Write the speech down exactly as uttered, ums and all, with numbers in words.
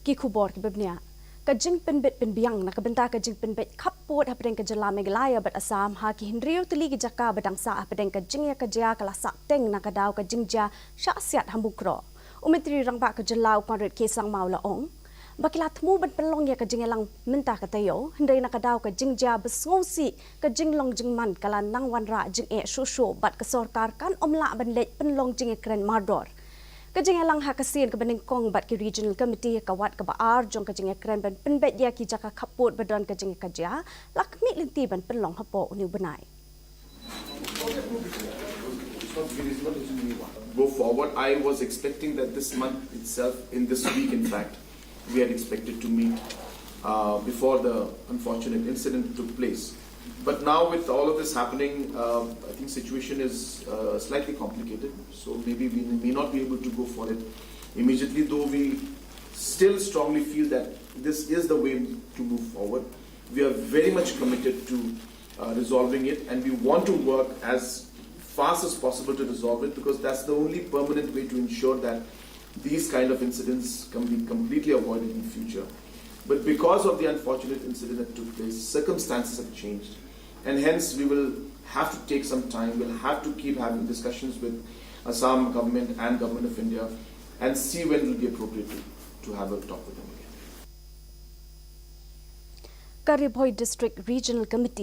Ki khubor kiba bniah. Ka jingpynbit pynbiang na ka bynta ka jingpynbeit khappud hapdeng ka jylla Meghalaya bad Assam ha ki hynriew tylli ki jaka ba dang sah hapdeng ka jingïakajia ka la sah teng na ka daw ka jingjia shah siat ha Mukroh. U Myntri Rangbah ka jylla u Conrad K Sangma u la ong ba ki la thmu ban pynlong ïa ka jingïalang mynta ka taïew, hynrei na ka daw ka jingjia ba sngewsih, ka jinglong jingman ka la nang wanrah jingeh shuh shuh bad ka sorkar kan ym lah ban leit pynlong jingïakren mardor. Ka jingïalang ha ka sien kaba nyngkong bad ki Regional Committee, ka wat kaba ar jong ka jingïakren ban pynbeit ïa ki jaka khappud ba don ka jingïakajia, la khmih lynti ban pynlong hapoh une u bnai. Go forward. I was expecting that this month itself, in this week in fact, we had expected to meet uh, before the unfortunate incident took place. But now with all of this happening, uh, I think situation is uh, slightly complicated. So maybe we may not be able to go for it immediately, though we still strongly feel that this is the way to move forward. We are very much committed to uh, resolving it, and we want to work as fast as possible to resolve it, because that's the only permanent way to ensure that these kind of incidents can be completely avoided in future. But because of the unfortunate incident that took place, circumstances have changed, and hence we will have to take some time. We'll have to keep having discussions with Assam government and government of India, and see when it will be appropriate to, to have a talk with them again. Ka Ri Bhoi District Regional Committee